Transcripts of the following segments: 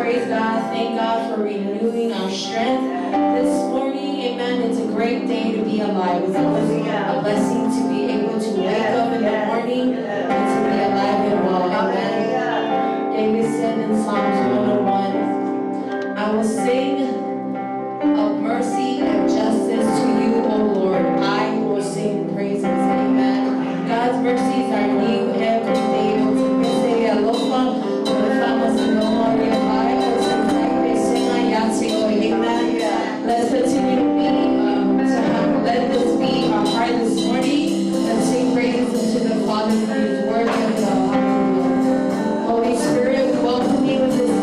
Praise God. Thank God for renewing our strength this morning. Amen. It's a great day to be alive. It's always a blessing to be able to wake up in the morning and to be alive and well. Amen. David said in Psalms 101, "I will sing of mercy and justice to you, O Lord. I will sing praises." Amen. God's mercies are new every day. O te pese e alofa, o le faamasinoga o ia vai, o se tai pesenga ia te oe. Amen. Let's continue to have, let this be our heart this morning. Let's sing praises unto the Father, for He is worthy of it all. Hallelujah. Holy Spirit, we welcome you in this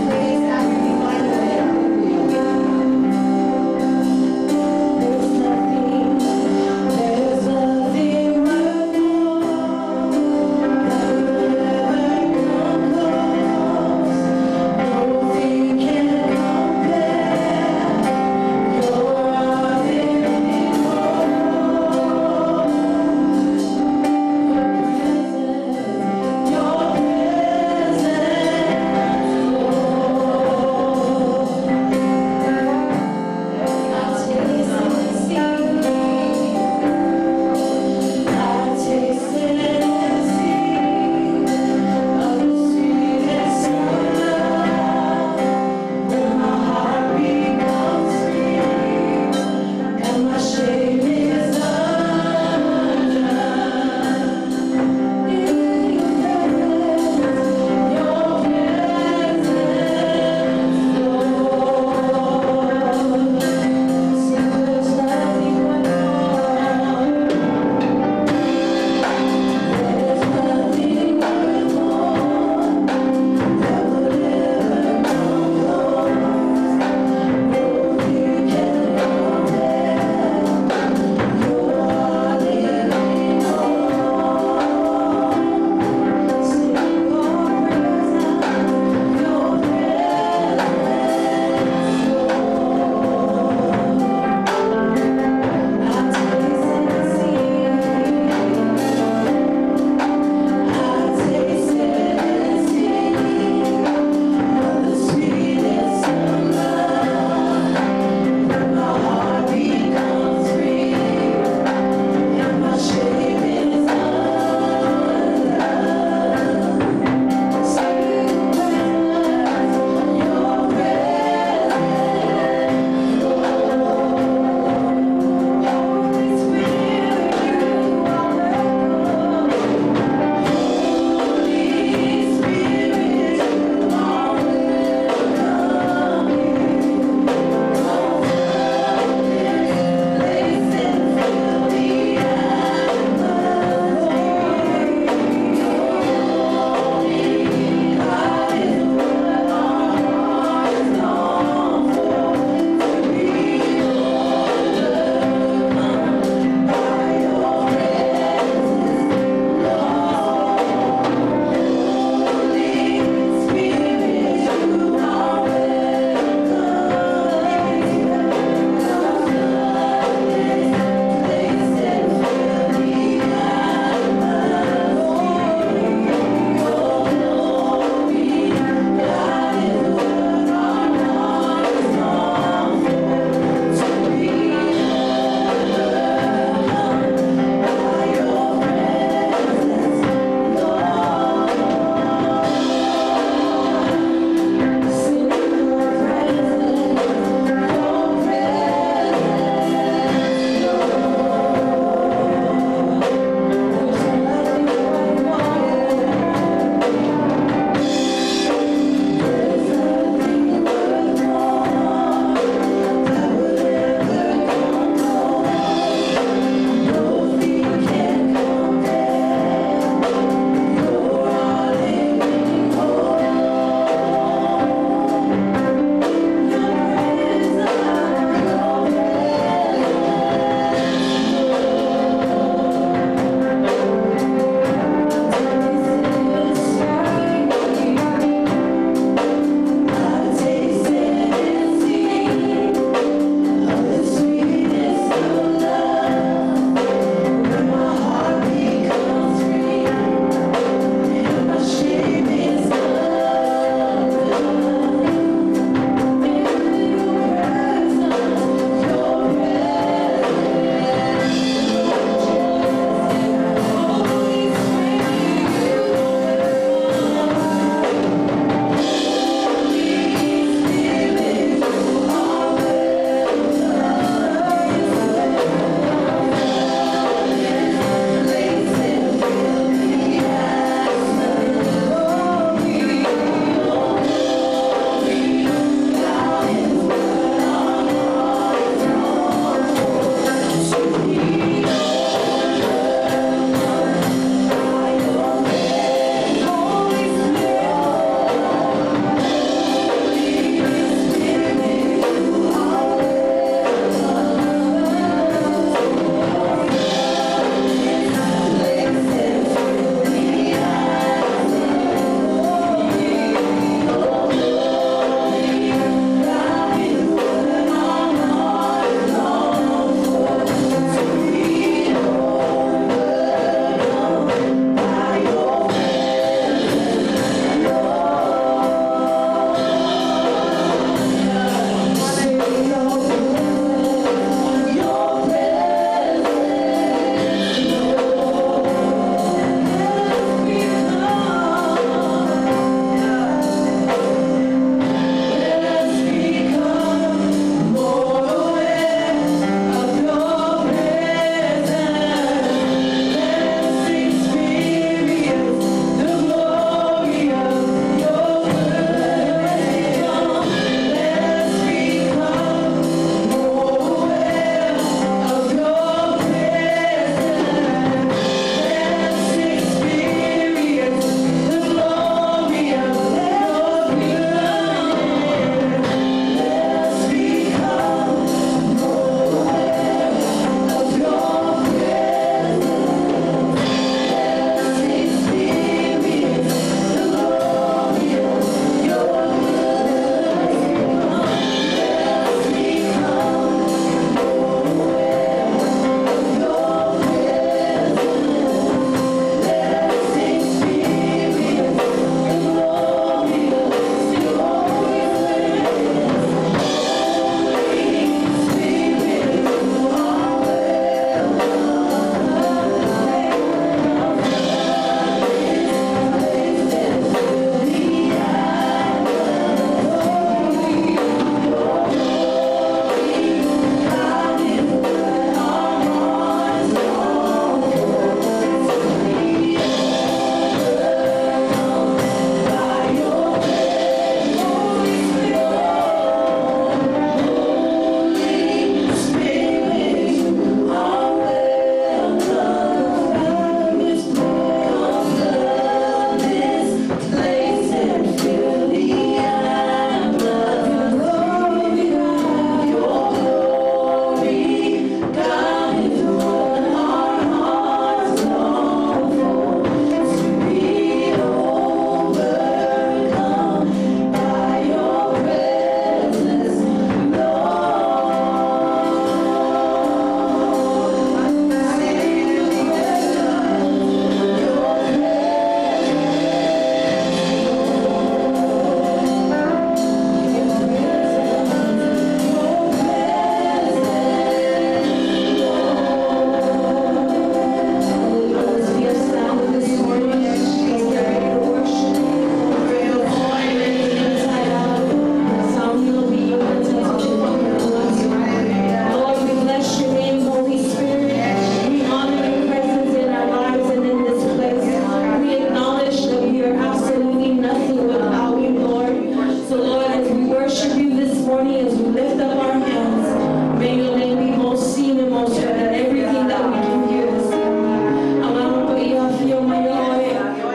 worship you this morning as we lift up our hands. May your name be most seen and most heard in everything that we do here this morning. Agaga Paia afio mai oe.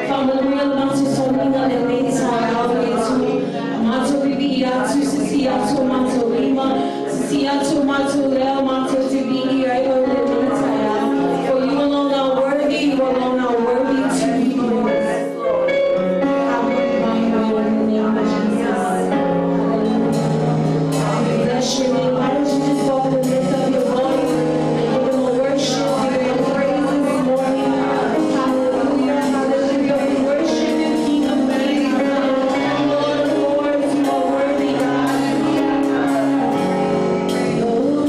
Faamanuia le matou soliga lenei taeao Iesu. Matou pipii atu, sisi atu o matou lima, sisi atu o matou leo, matou te viia ai oe lenei taeao. For you alone are worthy, you alone are worthy to be praised. Have your divine way in the name of Jesus. Hallelujah. We bless your name. Why don't you just go up and lift up your voice and give him a worship, give him a praise this morning. Hallelujah, hallelujah. We worship you, King of Kings, Lord of Lords. You are worthy, God. Oh,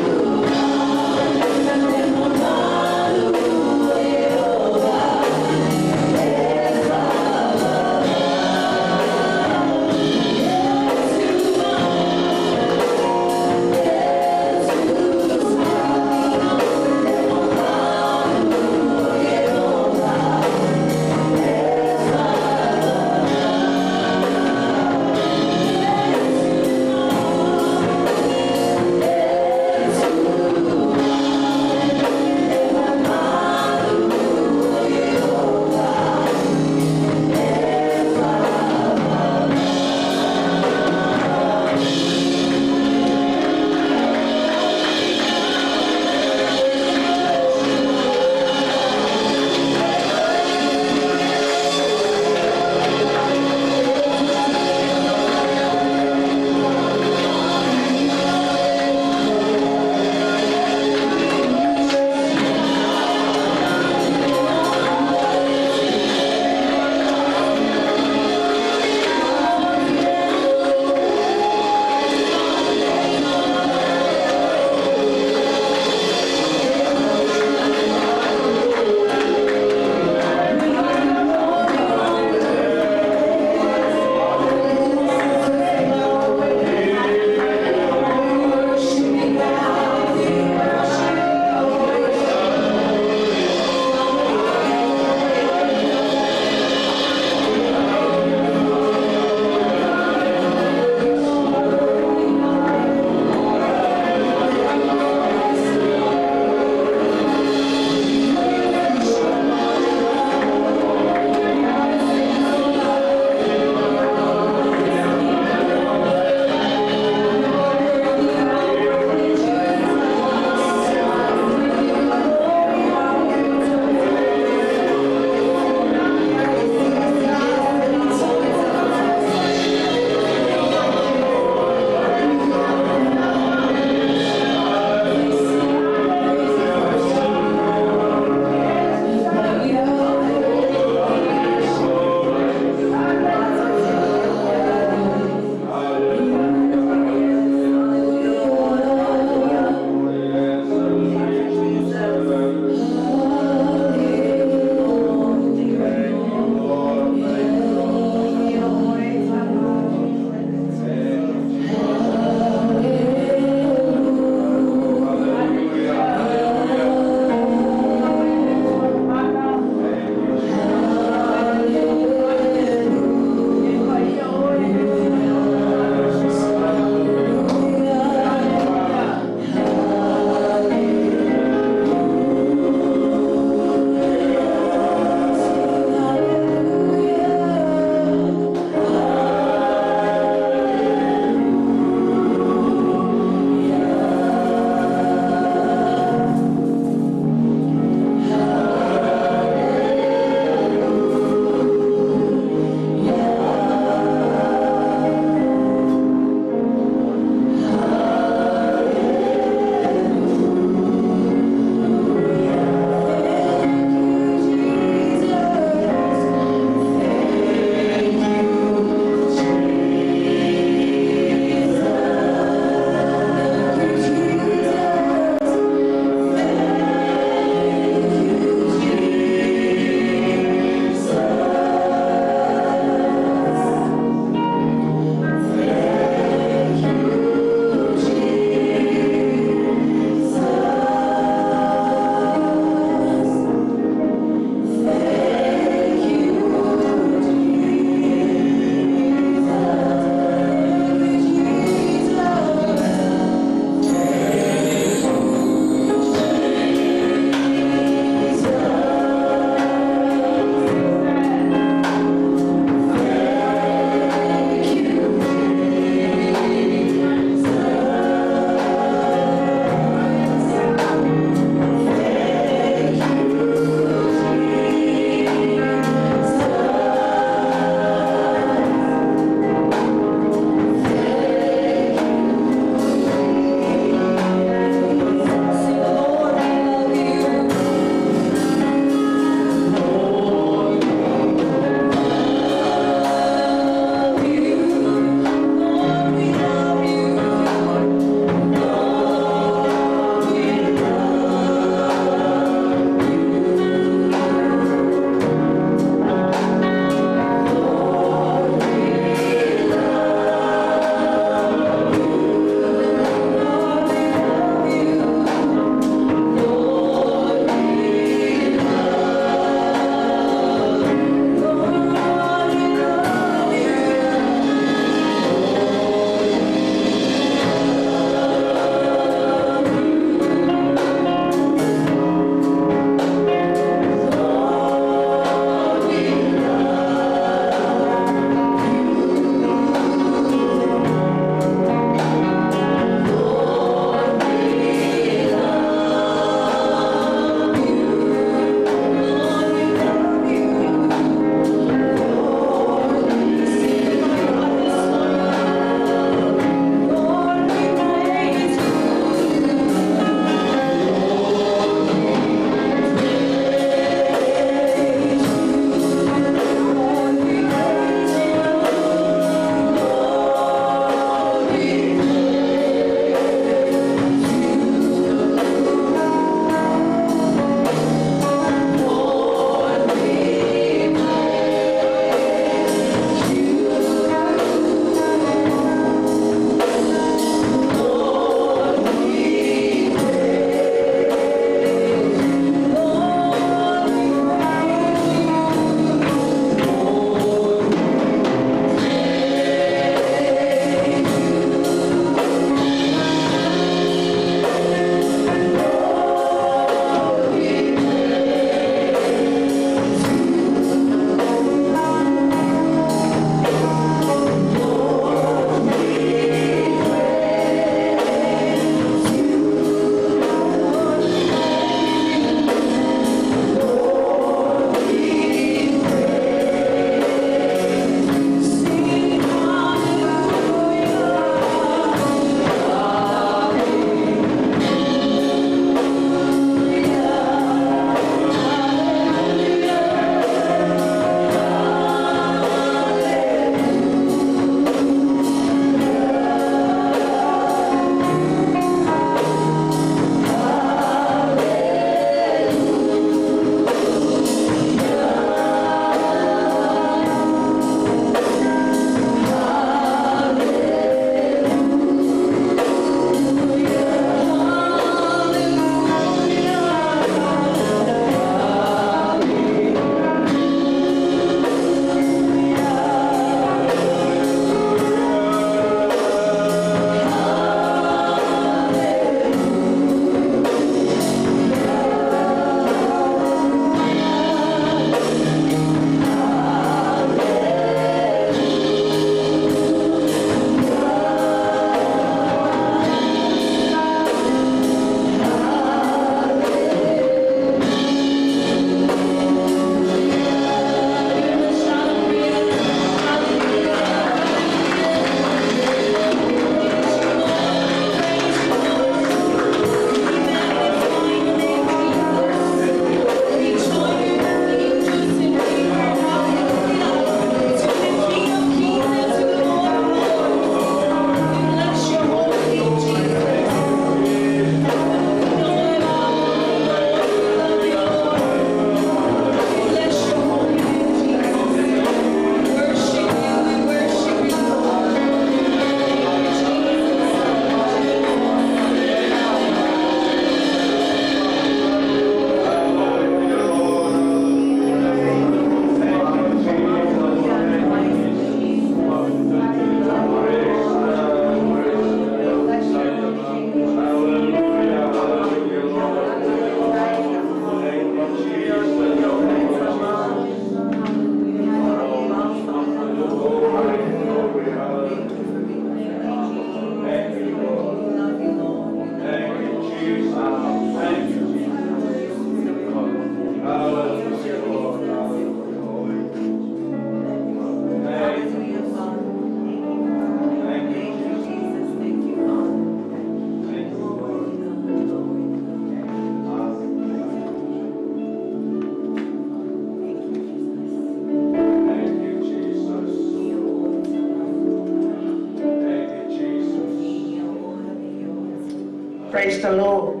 Praise the Lord.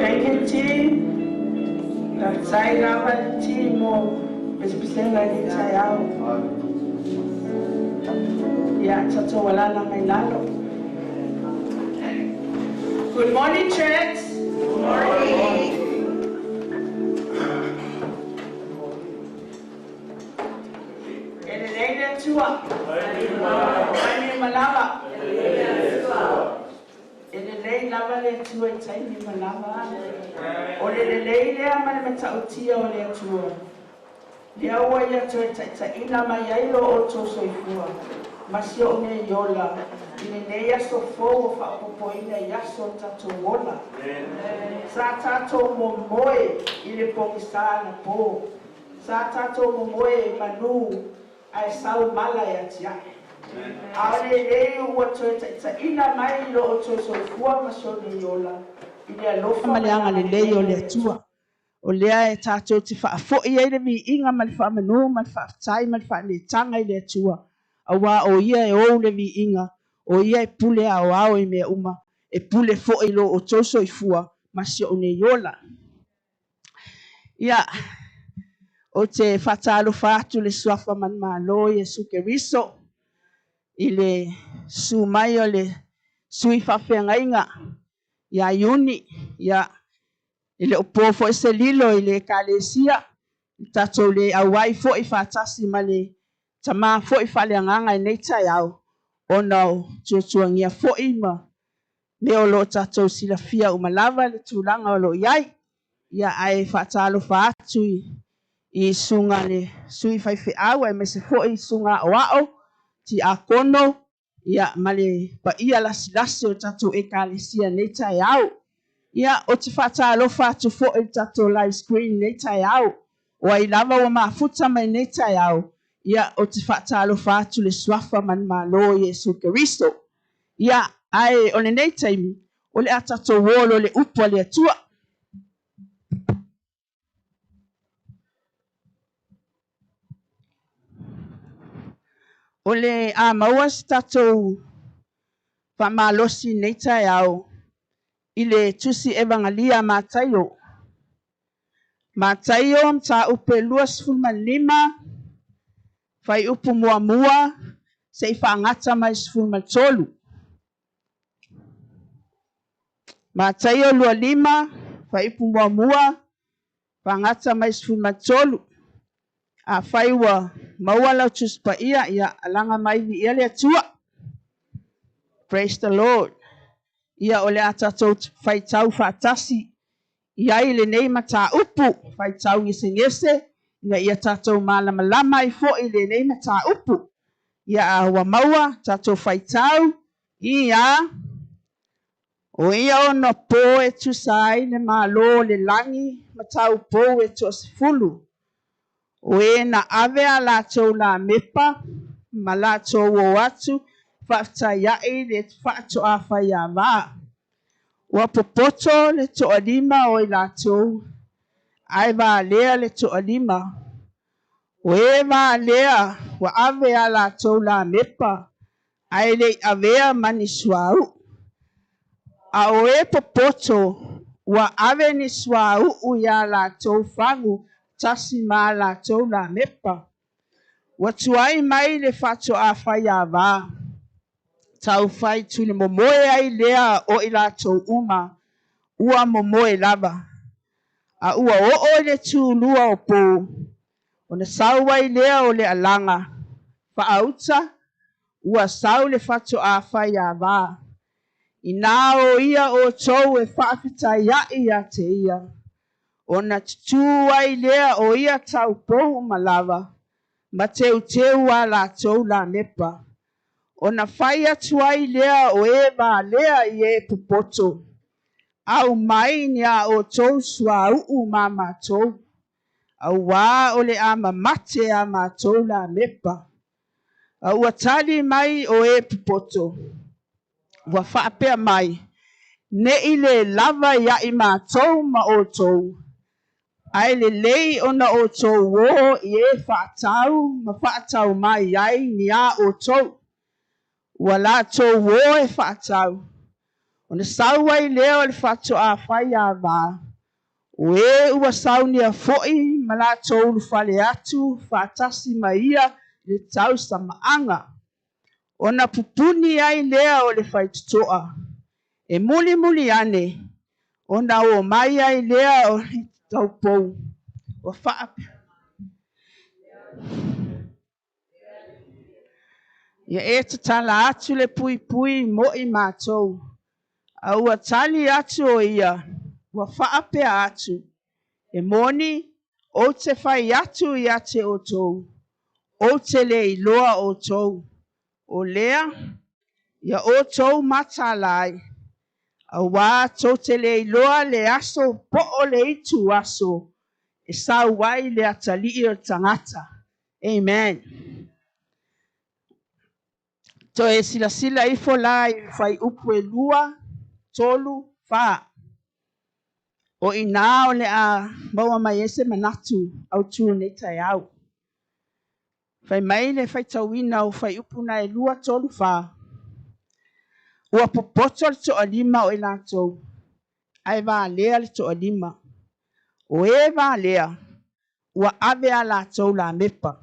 Thank you, team. Faafetai lava le team mo pesepesega i lenei taeao. Ia, tatou alaala mai lalo. Good morning, church. Good morning. E lelei le Atua. Taimi uma lava. E lelei lava le Atua i taimi uma lava. O le lelei lea ma le matautia o le Atua. Lea ua Ia toe taitaiina mai ai lo outou soifua ma si ou nei ola i lenei aso fou ua faaopoopoina i aso o le tatou ola. Sa tatou momoe i le pogisa anapo. Sa tatou momoe i manu ae sau mala e atiae. A o lenei ua toe taitaiina mai lo outou soifua ma si ou nei ola i le alofa ma le agalelei o le Atua. O lea e tatou te faafoi ai le viiga ma le faamanu ma le faafetai ma le faaneetaga i le Atua, aua o Ia e ou le viiga, o Ia e pule aoao i mea uma, e pule foi i lo outou soifua ma si ou nei ola. Ia, ou te faatalofa atu i le Suafa Manumalo Iesu Keriso i le susu mai o le sui faafeagaiga ia Iuni. Ia, e le o po foi se lilo i le Ekalesia, i tatou le auai foi faatasi ma le tama foi faaleagaga i lenei taeao, ona o tuatuagia foi ma mea o lo o tatou silafia uma lava le tulaga o lo o i ai. Ia, ae faatalofa atu i susuga le sui faifeau aemaise foi i susuga aoao, tiakono, ia, ma le paia lasilasi o le tatou Ekalesia i lenei taeao. Ia, ou te faatalofa atu foi i le tatou live screen i lenei taeao. O ai lava ua mafuta mai lenei taeao, ia, ou te faatalofa atu i le Suafa Manumalo o Iesu Keriso. Ia, ae o lenei taimi, o le a tatou o loa i le upu a le Atua. O le a maua se tatou faamalosi i lenei taeao i le Tusi Evagalia a Mataio. Mataio mataupu e 25, fuaiupu muamua, seia faagata mai le 13. Mataio 25, fuaiupu muamua, faagata mai le 13. Afai ua maua lau Tusi Paia, ia alaga mai viia le Atua. Praise the Lord. Ia, o le a tatou faitau faatasi i ai lenei mataupu, faitau gesegese, ina ia tatou malamalama ai foi i lenei mataupu. Ia, a ua maua tatou faitau, ia, o ia ona po e tusa ai le Malo o le lagi ma taupou e toasefulu. O e na ave a latou lamepa ma latou o atu faafetai ai le faatoa faiava. Ua popoto le toalima o i latou, ae valea le toalima. O e valea ua ave a latou lamepa, ae le i avea ma ni suauu. A o e popoto ua ave ni suauu iā latou fagu tasi ma latou lamepa. Ua tuai mai le faatoa faiava. Taufai tulimomoe ai lea o i latou uma, ua momoe lava. A ua oo i le tulua o po, ona sau ai lea o le alaga. Faauta, ua sau le faatoa faiava. Inā o ia outou e faafetai ai ia te ia, ona tutū ai lea o ia taupou uma lava, ma teuteu a latou lamepa. Ona fai atu ai lea o e valea i e popoto, aumai ni a outou suauu ma matou, auā o le a mamate a matou lamepa. A ua tali mai o e popoto, ua faapea mai, ne i le lava ia i matou ma outou, ae lelei ona outou o i e faatau ma faatau mai ai ni a outou. Ua latou o e faatau. Ona sau ai lea o le faatoafaiava, o e ua saunia foi ma latou ulufale atu faatasi ma ia i le tausamaaga. Ona pupuni ai lea o le faitotoa, e mulimuli ane, ona o mai ai lea o le taupou ua faapea. Ia e tatala atu le puipui mo i matou, a ua tali atu o ia, ua faapea atu, e moni, ou te fai atu ia te outou, ou te le iloa outou. O lea, ia outou mataala ai, auā tou te le iloa le aso po o le ituaso e sau ai le Atalii o le tagata. Amen. Toe silasila ifo la i fuaiupu e 2, 3, 4. O i inā o le a maua mai ai se manatu autu o lenei taeao. Fai mai le faitauina o fuaiupu na e 2, 3, 4. Ua popoto le toalima o i latou, ae valea le toalima. O e valea, ua ave a latou lamepa,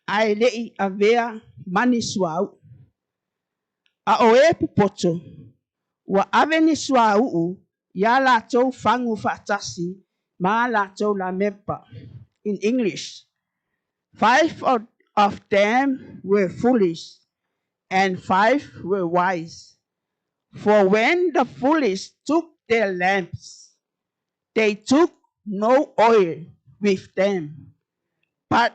ae le i avea ma ni suauu. A o e popoto, ua ave ni suauu ia latou fagu faatasi ma a latou lamepa. In English, 5 of them were foolish and 5 were wise. For when the foolish took their lamps, they took no oil with them, but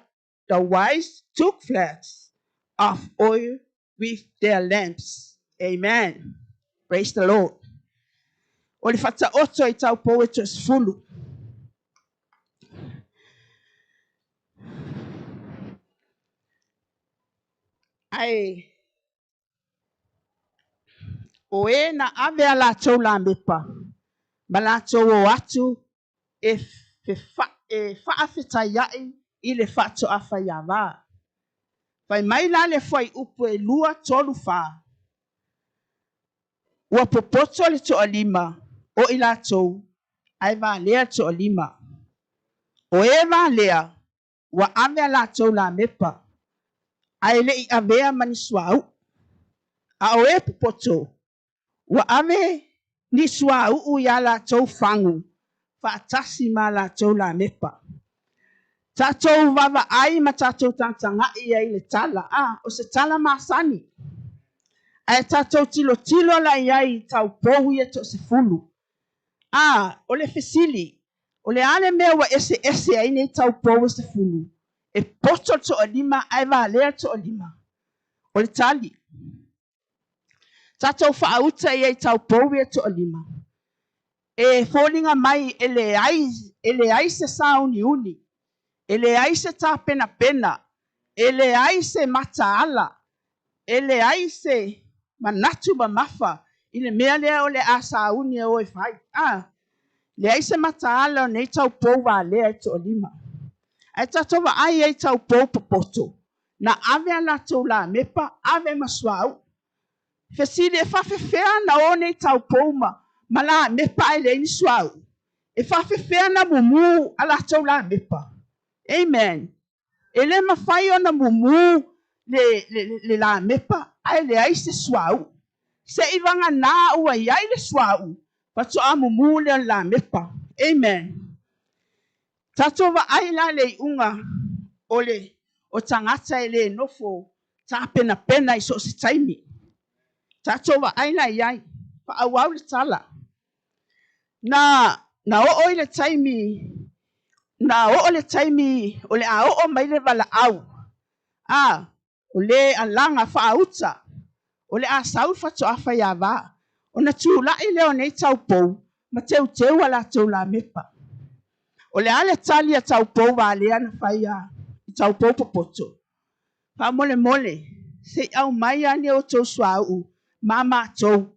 the wise took flasks of oil with their lamps. Amen. Praise the Lord. O le faataoto i taupou e toasefulu. Ae o e na ave a latou lamepa, ma latou o atu e faafetaiai i le faatoafaiava. Fai mai la le fuaiupu e 2, 3, 4. Ua popoto le toalima o i latou, ae valea le toalima. O e valea, ua ave a latou lamepa, ae le i avea ma ni suauu. A o e popoto, ua ave ni suauu ia latou fagu, faatasi ma latou lamepa. Tatou vavaai ma tatou tagatagai ai le tala. O se tala masani. Ae tatou tilotilo la i ai i taupou ia toasefulu. O le fesili, o le a le mea ua eseese ai nei taupou e 10, e poto le toalima ae valea le toalima. O le tali. Tatou faauta i ai taupou ia toalima. E foliga mai e leai se sauniuni, e leai se tapenapena, e leai se mataala, e leai se manatu mamafa i le mea lea o le a sauni e o e fai. Leai se mataala o nei taupou valea e toalima. Ae tatou vaai ai taupou popoto, na ave a latou lamepa, ave ma suauu. Fesili e faafefea na o nei taupou ma lamepa ae leai ni suauu. E faafefea na mumu a latou lamepa. Amen. E le mafai ona mumu le lamepa ae leai se suauu. Se i vagana ua iai le suauu, faatoa mumu le o le lamepa. Amen. Tatou vaai la le iuga o tagata e le nofo tapenapena i so o se taimi. Tatou vaai la i ai, faaauau le tala. Na oo i le taimi, na oo le taimi o le a oo mai le valaau. O le alaga faauta, o le a sau faatoafaiava. Ona tulai lea o nei taupou, ma teuteu a latou lamepa. O le a le tali a taupou valea na fai a i taupou popoto. Faamolemole, se i aumai a ni outou suauu ma matou.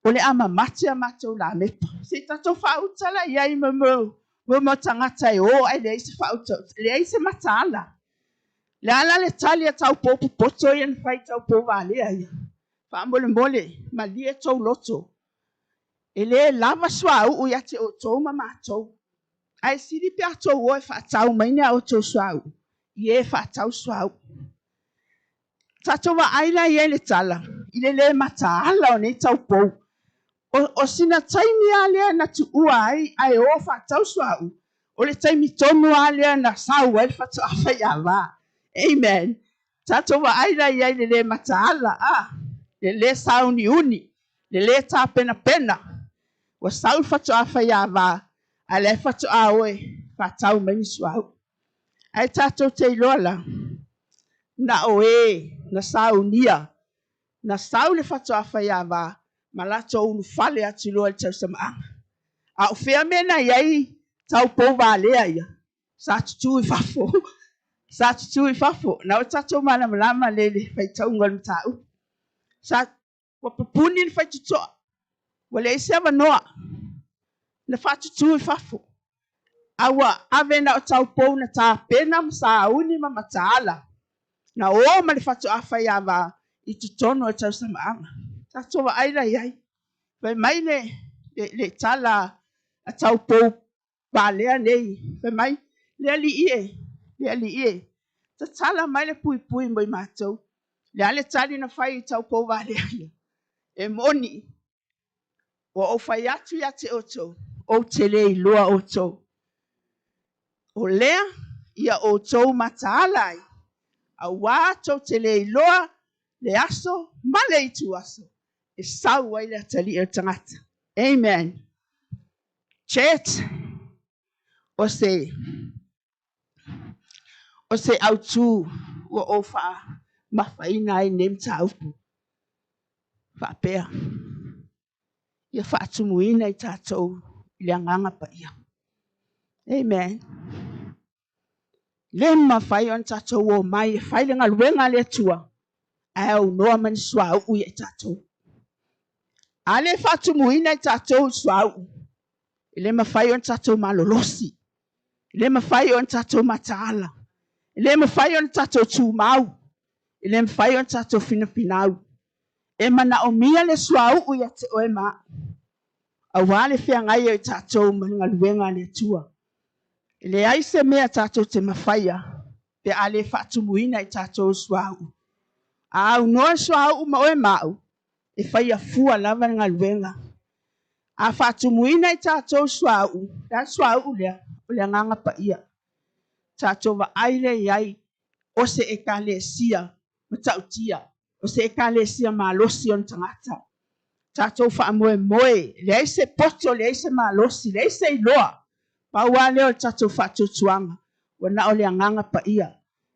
O le a mamate a matou lamepa. Se i tatou faauta la i ai mo tagata e o ae leai se faauta, leai se mataala. Le ala le tali a taupou popoto ia na fai taupou valea ia. Faamolemole, malie tou loto. E lē lava suauu ia te outou ma matou. Ae sili pe a tou o e faatau mai ni a outou suauu i e faatau suauu. Tatou vaai la i ai i le tala i le lē mataala o nei taupou. O sina taimi lava lea na tuua ai ae o faatau suauu, o le taimi tonu lava lea na sau ai le faatoa faiava. Amen. Tatou vaai la i ai i le lē mataala, a, le lē sauniuni, le lē tapenapena. Ua sau le faatoa faiava, a o la e faatoa o e faatau mai ni suauu. Ae tatou te iloa la, na o e na saunia, na sau le faatoa faiava ma latou ulufale atu loa i le tausamaaga. A o fea mea na i ai taupou valea ia? Sa tutu i fafo. Sa tutu i fafo. Na ua tatou malamalama lelei i le faitauga o le mataupu. Sa ua pupuni le faitotoa, ua leai se avanoa, na faatutu i fafo. A ua ave na o taupou na tapena ma sauni ma mataala, na o ma le faatoa faiava i totonu o le tausamaaga. Tatou vaai la i ai. Fai mai le tala a taupou valea nei, fai mai, le alii e, le alii e, tatala mai le puipui mo i matou. Le a le tali na fai i taupou valea ia? E moni, ua ou fai atu ia te outou, ou te le iloa outou. O lea ia outou mataala ai, auā tou te le iloa le aso ma le ituaso e sau ai le atalii o le tagata. Amen. Church, o se autū ua ou faamafaina ai lenei mataupu. Faapea, ia faatumuina i tatou i le agaga paia. Amen. Le mafai ona tatou o mai e fai le galuega a le Atua, ae aunoa ma ni suauu ia i tatou. A le faatumuina i tatou i suauu, e le mafai ona tatou malolosi, e le mafai ona tatou mataala, e le mafai ona tatou tumau, e le mafai ona tatou finafinau. E manaomia le suauu ia te oe ma au, auā le feagai ai o tatou ma le galuega a le Atua. E leai se mea tatou te mafaia pe a le faatumuina i tatou suauu. A aunoa le suauu ma oe ma au, e faia fua lava le galuega. A faatumuina i tatou suauu, le a le suauu lea? O le agaga paia. Tatou vaai lea i ai, o se ekalesia matautia, o se ekalesia malosi ona tagata. Tatou faamoemoe, leai se poto, leai se malosi, leai se iloa. Pau lava lea o le tatou faatuatuaga, ua na o le agaga paia.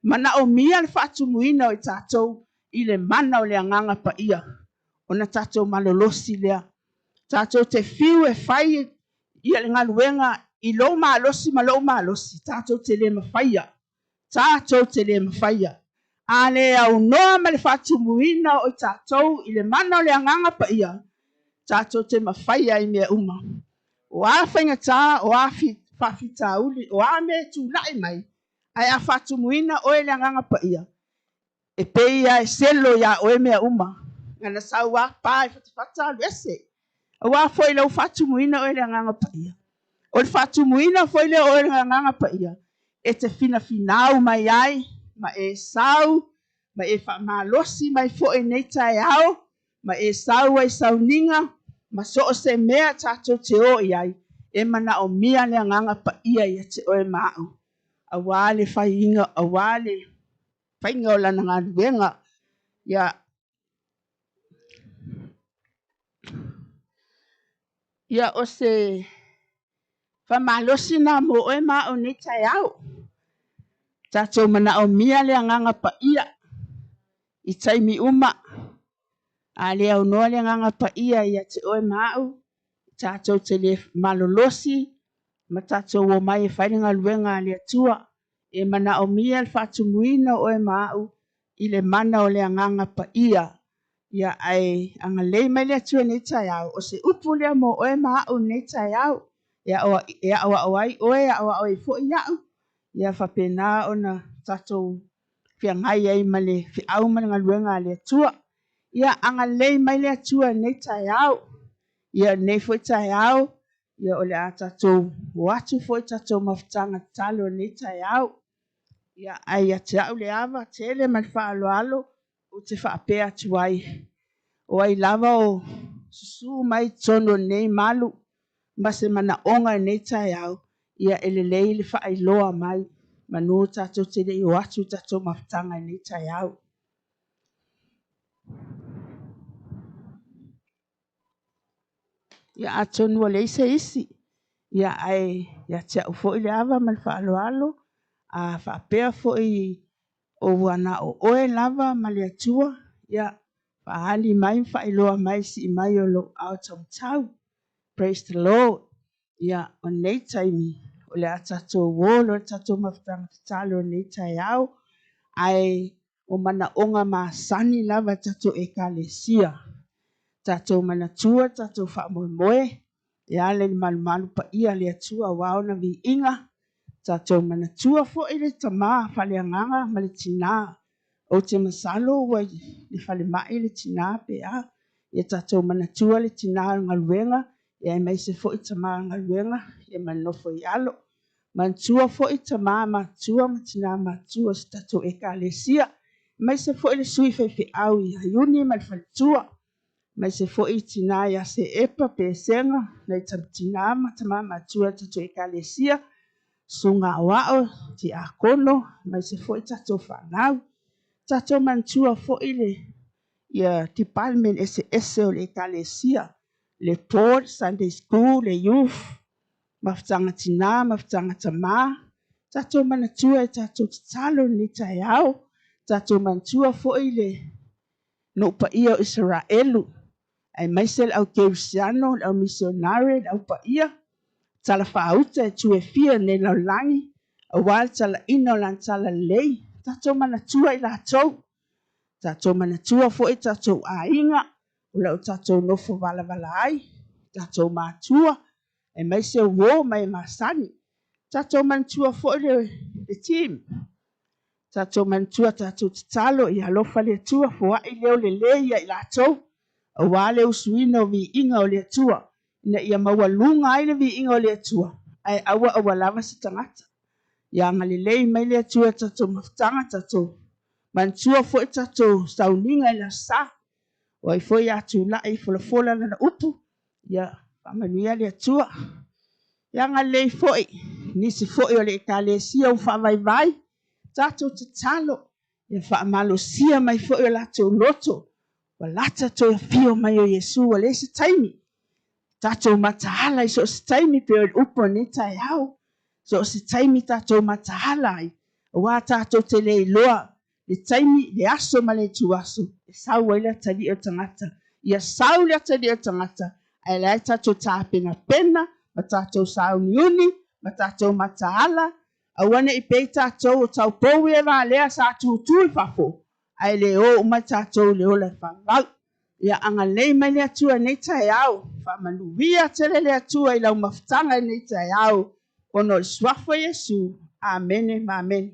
Manaomia le faatumuina o i tatou i le mana o le agaga paia, ona tatou malolosi lea. Tatou te fiu e fai ia le galuega i lou malosi ma lou malosi, tatou te le mafaia. Tatou te le mafaia. A le aunoa ma le faatumuina o i tatou i le mana o le agaga paia, tatou te mafaia i mea uma. O a faigata, o a faafitauli, o a mea e tulai mai, ae a faatumuina oe i le agaga paia, e pei lava e selo iā oe mea uma. Na sau lava pa e fatafata alu ese. Auā foi lau faatumuina oe i le agaga paia. O le faatumuina foi lea o oe i le agaga paia, e te finafinau mai ai, ma e sau, ma e faamalosi mai foi i nei taeao, ma e sau ai sauniga, ma so o se mea tatou te o i ai, e manaomia le agaga paia ia te oe ma au. Auā le faiga, auā le faiga o lana galuega. Ia, ia o se faamalosi lena mo oe ma au i lenei taeao. Tatou manaomia le agaga paia i taimi uma. A le aunoa le agaga paia ia te oe ma au, tatou te le malolosi ma tatou o mai e fai le galuega a le Atua. E manaomia le faatumuina o oe ma au i le mana o le agaga paia. Ia ae agalelei mai le Atua i lenei taeao. O se upu lea mo oe ma au i lenei taeao. E aoao ai oe, aoao ai foi au. Ia faapena ona tatou feagai ai ma le feau ma le galuega a le Atua. Ia agalelei mai le Atua i lenei taeao. Ia, lenei foi taeao, ia o le a tatou o atu foi i tatou mafutaga tatalo i lenei taeao. Ia, ae ia te au le ava tele ma le faaaloalo ou te faapea atu ai, o ai lava o susu mai i totonu o lenei malu ma se manaoga i lenei taeao, ia e lelei le faailoa mai manu tatou te le i o atu i tatou mafutaga i lenei taeao. Ia atonu ua leai se isi, ia ae ia te au foi le ava ma le faaaloalo, a faapea foi o ua na o oe lava ma le Atua, ia faaali mai ma faailoa mai, sii mai o lou ao taumatau. Praise the Lord. Ia, o lenei taimi, o le a tatou o loa i le tatou mafutaga tatalo i lenei taeao, ae o manaoga masani lava e tatou Ekalesia. Tatou manatua tatou faamoemoe e ala i le malumalu paia a le Atua aua ona viiga. Tatou manatua foi le tama faaleagaga ma le tinā. Ou te masalo ua i le falemai le tinā pe a. Ia tatou manatua le tinā o le galuega, ia aemaise foi tama o le galuega, ia ma le nofo i alo. Manatua foi tama matutua ma tinā matutua o si tatou Ekalesia, aemaise foi le sui faifeau ia Iuni ma le faletua, aemaise foi tinā ia Seepa, Pesega, nai tinā ma tama matutua o le tatou Ekalesia, susuga aoao, tiakono, aemaise foi tatou fanau. Tatou manatua foi le ia department eseese o le Ekalesia, le board, Sunday School, le youth, mafutaga tinā, mafutaga tamā. Tatou manatua e tatou tatalo i lenei taeao. Tatou manatua foi le nuu paia o Isaraelu, aemaise le au kerisiano, le au misionare, le au paia, talafaauta e tu e fia i lenei lalolagi, aua le talaina o lana talalelei. Tatou manatua i latou. Tatou manatua foi tatou aiga, o lo o tatou nofo valavala ai, tatou matua, aemaise o uo ma e masani. Tatou manatua foi le team. Tatou manatua tatou tatalo, ia alofa le Atua, foai leo lelei ia i latou, aua le usuina o viiga o le Atua, ina ia maualuga ai le viiga o le Atua, ae aua aua lava se tagata. Ia agalelei mai le Atua i tatou mafutaga, tatou manatua foi tatou sauniga i le Aso Sa. O ai foi a tulai folafola lana upu, ia faamanuia le Atua. Ia agalelei foi nisi foi o le Ekalesia ua faavaivai, tatou tatalo, ia faamalosia mai foi o latou loto, ua lata toe afio mai o Iesu, ua leai se taimi. Tatou mataala i so o se taimi pei o le upu o lenei taeao. So o se taimi tatou mataala ai, aua tatou te le iloa le taimi, le aso ma le ituaso e sau ai le atalii o le tagata. Ia sau le atalii o le tagata, ae la e tatou tapenapena ma tatou sauniuni ma tatou mataala, aua ne i pei tatou o taupou ia e valea sa tutu i fafo, ae le o uma tatou i le ola e faavavau. Ia agalelei mai le Atua i lenei taeao, faamanuia tele le Atua i lau mafutaga i lenei taeao, ona o le suafa o Iesu. Amene ma amene.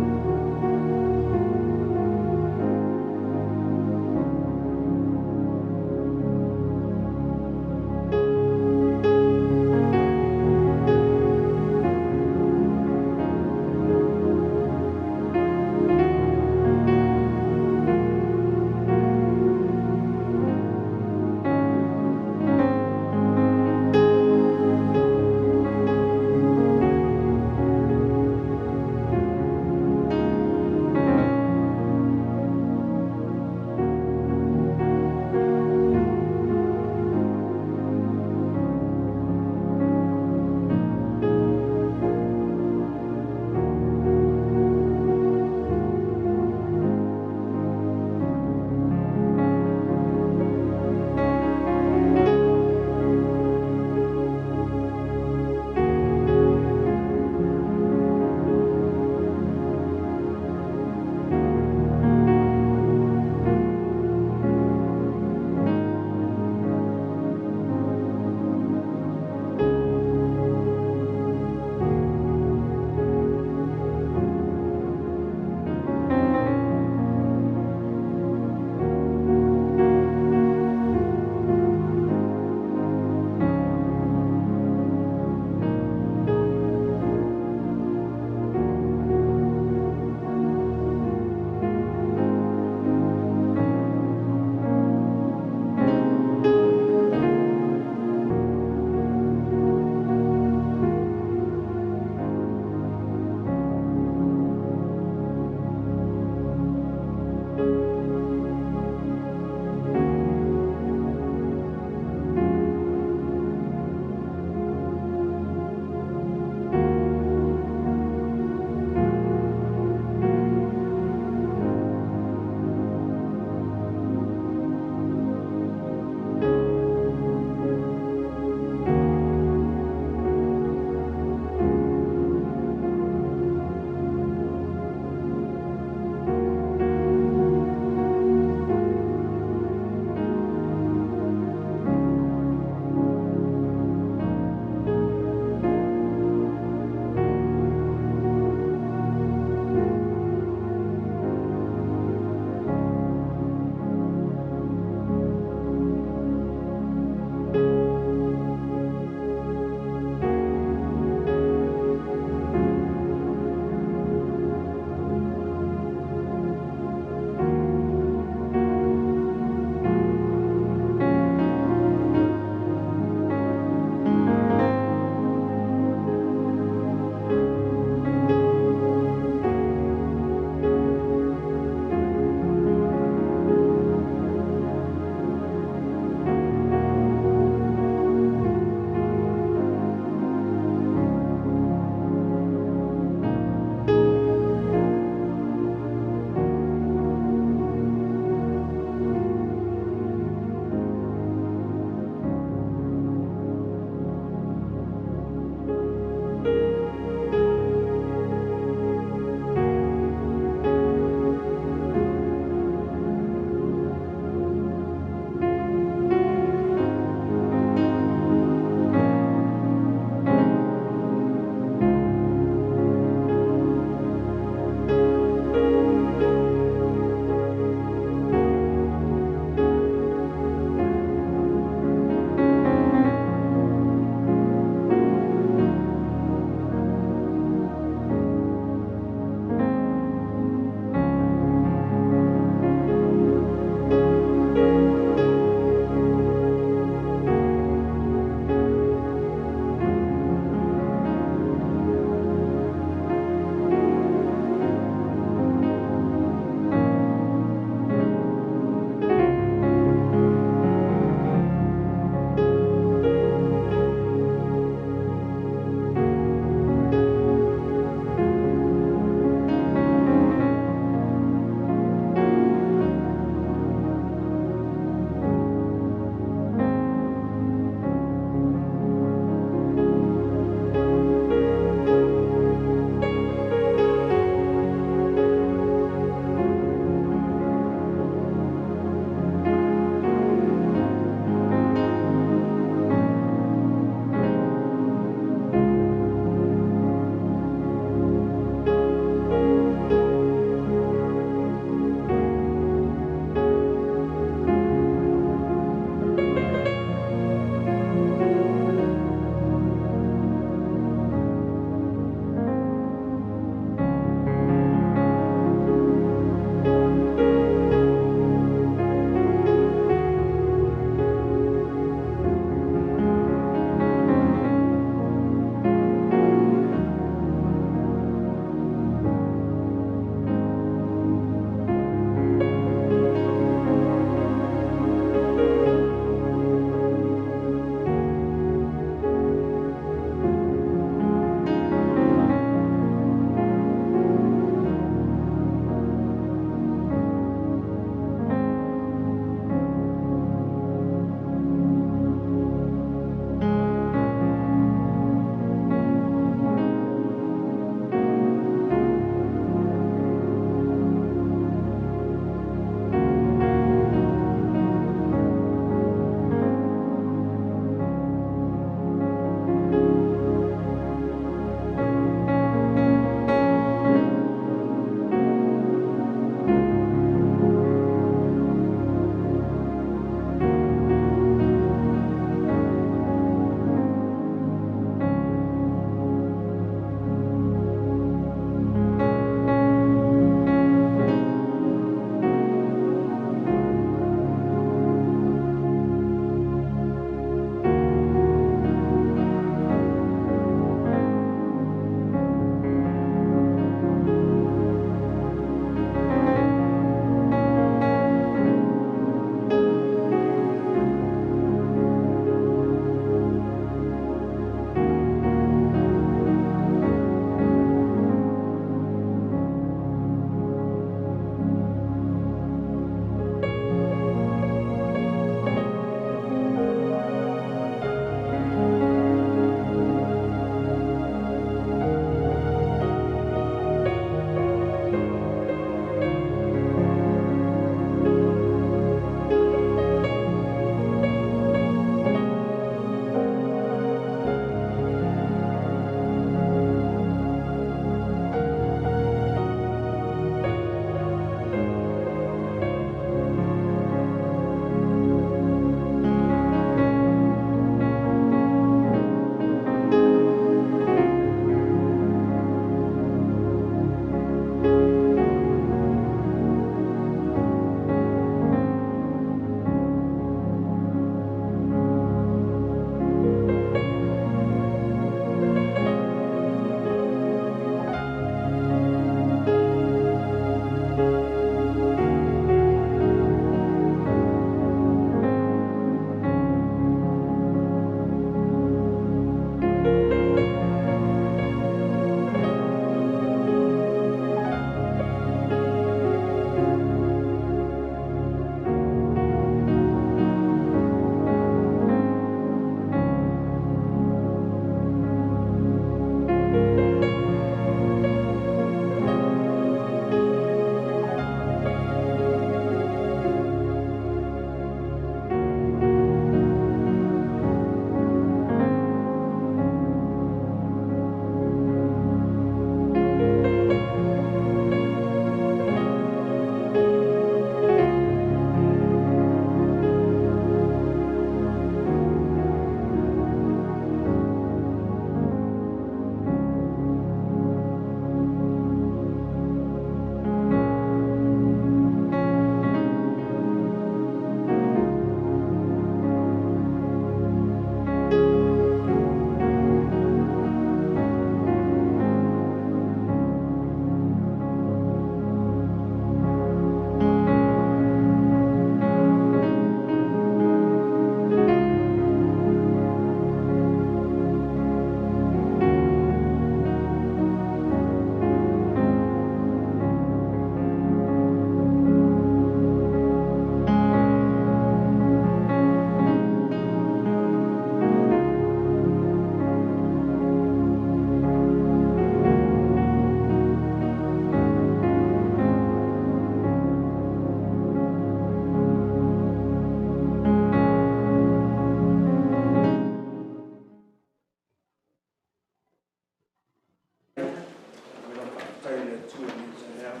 Faafetai i le Atua i lenei taeao.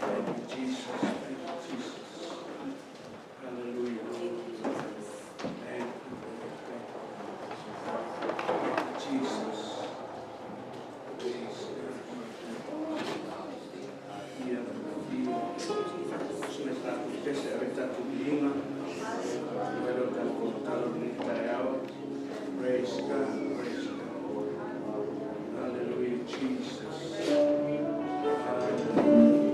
Thank you, Jesus. Thank you, Jesus. Hallelujah. Thank you, Lord. Thank you. Thank you, Jesus. Praise God. Ia se tatou pese ave tatou viiga. Mai lo tatou tatalo i lenei taeao. Praise God. Praise God. Hallelujah, Jesus. Hallelujah. Hallelujah.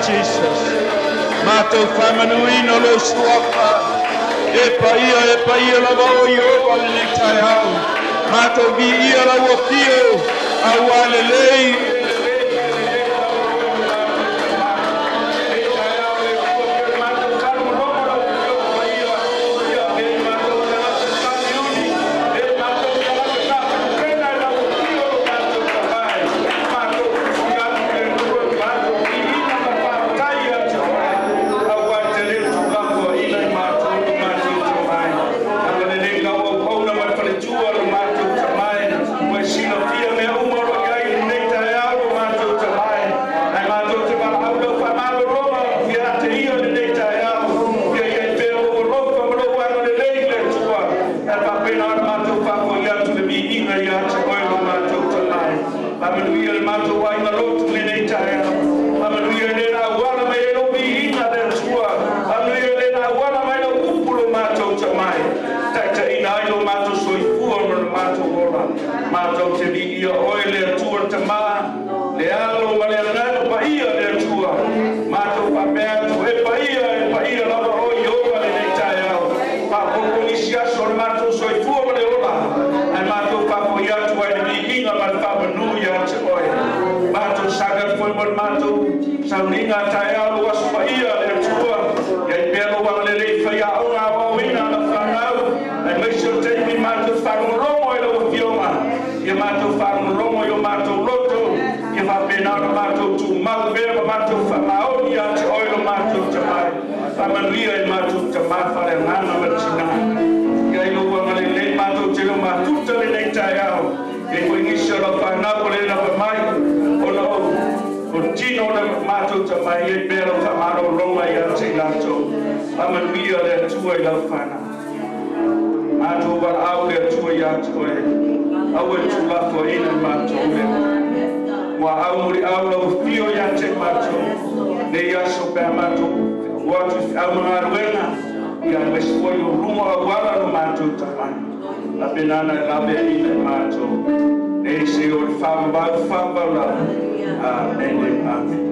Jesus. Matou faamanuina lou suafa. E paia, e paia lava oe Ieova i lenei taeao. Matou viia lau afio, auā lelei, e lelei, e lelei lava oe lo matou Tamā. Lenei taeao le Atua pei ona matou faalogologo lau Afioga Paia, ia avea i matou tagata sauniuni, avea i matou tagata tapenapena i lau afio lo matou Tamā e. Matou tusi atu i le Atua i matou viiga ma faafetai ia te oe, auā e te le tuulafoaiina i matou lo matou Tamā e. Agalelei lau auauna ma le faletua lo matou Tamā e, ua e silafia mea uma o lo o i ai i lenei taeao lo matou Tamā e. Ae matou te valaau lau faamalologa ia te ia i lenei taeao, ia i ai pea lou alofa ma lou agalelei i le Atua, ae faapena ona matou faafoi atu le viiga ia te oe lo matou Tamā e. Faamanuia le matou aiga lotu i lenei taeao. Faamanuia i lena auala mai ai lou viiga le Atua. Faamanuia i lena auala mai lau upu lo matou Tamā e. Taitaiina ai lo matou soifua ma lo matou ola. Matou te viia oe le Atua le Tamā, le Alo ma le Agaga Paia le Atua. Matou faapea atu, e paia, e paia lava oe Ieova lenei taeao. Faaopoopo nisi aso o le matou soifua ma le ola, ae matou faafoi atu ai le viiga ma le faamanu ia te oe. Matou saga atu foi mo le matou sauniga a taeao lou Aso Paia le Atua. Ia i ai pea lou agalelei i faiaoga aoaoina a lau fanau, aemaise o taimi matou te faalogologo ai lau Afioga, ia matou faalogologo i o matou loto, ia faapena ona matou tumau pea ma matou faamaoni ia te oe lo matou Tamā. Faamanuia i matou tama faaleagaga ma tinā. Ia i lou agalelei matou te le o mafuta lenei taeao. E i ai foi nisi o lau fanau ua le lava mai ona o o tino o le matou tama, ia i ai pea lau faamalologa ia te i latou. Faamanuia le Atua i lau fanau. Matou valaau le Atua ia te oe, aua e tuulafoaiina i matou le muaau muliau lau afio ia te matou nei aso pe a matou o atu i feau ma galuega, ia aemaise foi o luga o auala lo matou taavale. Faapena ona e laveaiina i matou nei seia o le faavavau faavavau lava. Amene, amene.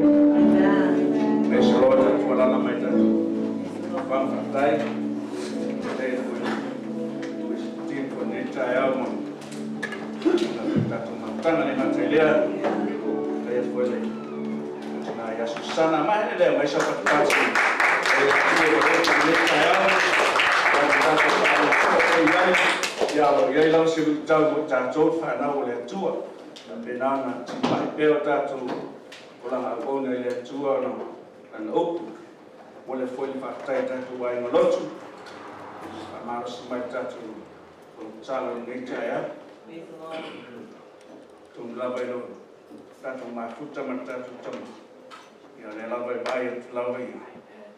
Praise the Lord. Tatou alala mai tatou faafetai. Faafetai foi i foi nei taeao ma tatou mafutaga le gata i lea. Faafetai atu foi le tina ia Susana mai lea mai sa patupatu o le Atua ua lotu i lenei taeao. Tatou faalogologo foi i ai, ia o lo o i ai lava se luitau mo i tatou le fanau o le Atua. Faapena ona timai pea o tatou olaga auauna i le Atua ona lana upu. Momoli foi le faafetai i tatou aiga lotu, faamalosi mai le tatou fonotaga i lenei taeao. Atonu lava i lo tatou mafuta ma le tatou tama, ia lea lava e vaai atu lava i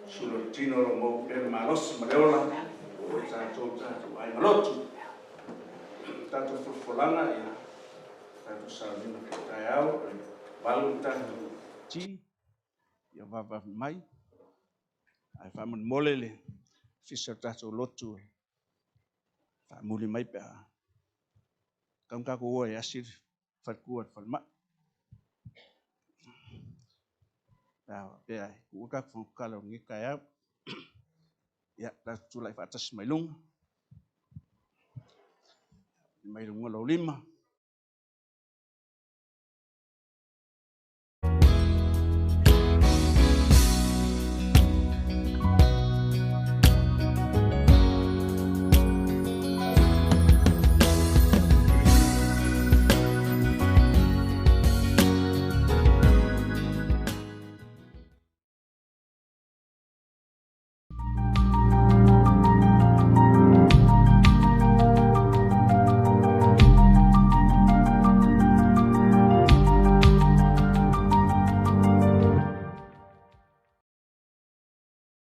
sulu o le tino o lo o maua pea le malosi ma le ola o tatou tatou aiga lotu. Tatou folafolaga, ia tatou sauniga foi taeao, o le 8 le tatou ti, ia vavave mai. Ae faamolemole le ofisa o le tatou lotu e faamuli mai pe a tau tatou o e asi le faletua i le falemai. Pe a faapea e tuua tatou fonotatala o lenei taeao. Ia, tatou tulai faatasi mai luga. Mai luga lou lima.